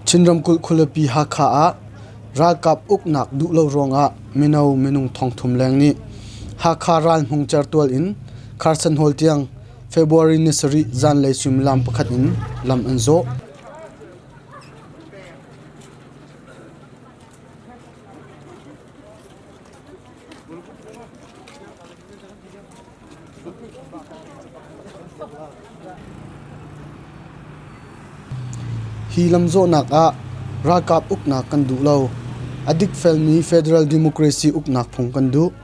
Chin ramkulh khualipi Hakha ah ralkap uknak duh lo ruangah mino minung thongthum leng nih Hakha ralhmung certual in Carson Hall tiang February ni sarih zanlei suimilam pakhat in lam an zawh. Hi lamzawhnak ah ralkap uknak kan duh lo. A dikfelmi federal democracy uknak phung kan duh.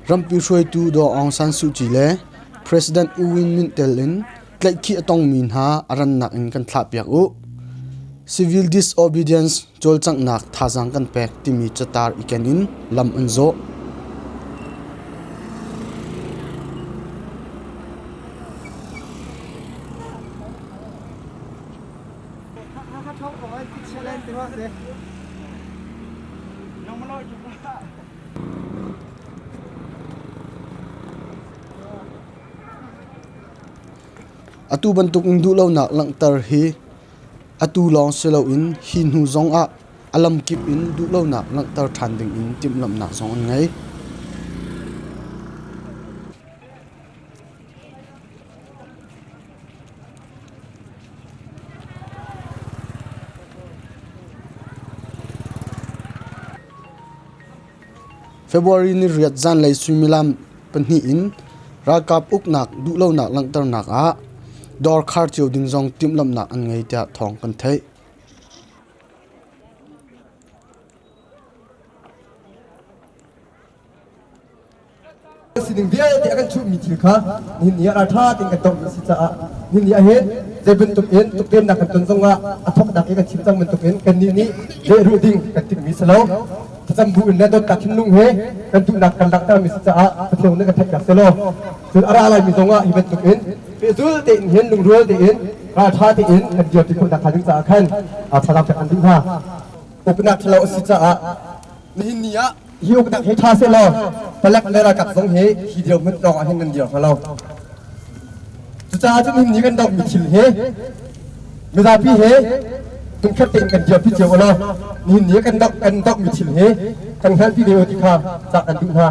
Rampi hruaitu Daw Aung San Suu Kyi le President U Win Myint tel in tlaihkhih a tongmi hna a rannak in kan thlahpiak u. Civil disobedience cawlcanghnak thazaang kan pek timi catar i ken in lam an zawh. Atu bantuk in duhlonak langhter hi atu lawng si loin hi hnu zongah a lamkip in duhlonak langhter ṭhan dingin timhlamhnak zong an ngei. February ni riat zanlei suimilam pahnih in ralkap uknak duhlonak langhternak ah dawr khar cio ding zong timhlamhnak an ngei tiah thawng kan theih. Sining vialte a kan chuhmi thil kha nihin ni ah ralṭha tein kan tongmi a si caah nihin ni ah hin zei bantuk in tukvelnak kan ton zongah a thawknak i kan chim cang bantuk in kannih nih lehrulh ding kan timhmi si lo. Thlacam bu in le dawtnak thinlung he kan duhnak kan langhtermi si caah Pathian nih kan theihpiak selaw cun a ra laimi zongah hi bantuk in pehzul tein hin lungrual tein ralṭha tein kan dirpi khawh nakhnga ding caah khan thazaang pek an duh hna. Uknak ṭhalo a si caah nihin ni ah hi uknak hi ṭha sehlaw palek le ralkap zong hi hi dirhmun lawng ah hin nan dir hnga lo. Cucaah cun nihin ni kan dohmi thil hi mizapi he lungkhat tein kan dirpi cio ulaw nihin ni kan doh kan dohmi thil hi kan hngalhpi ve u ti kha cah kan duh hna.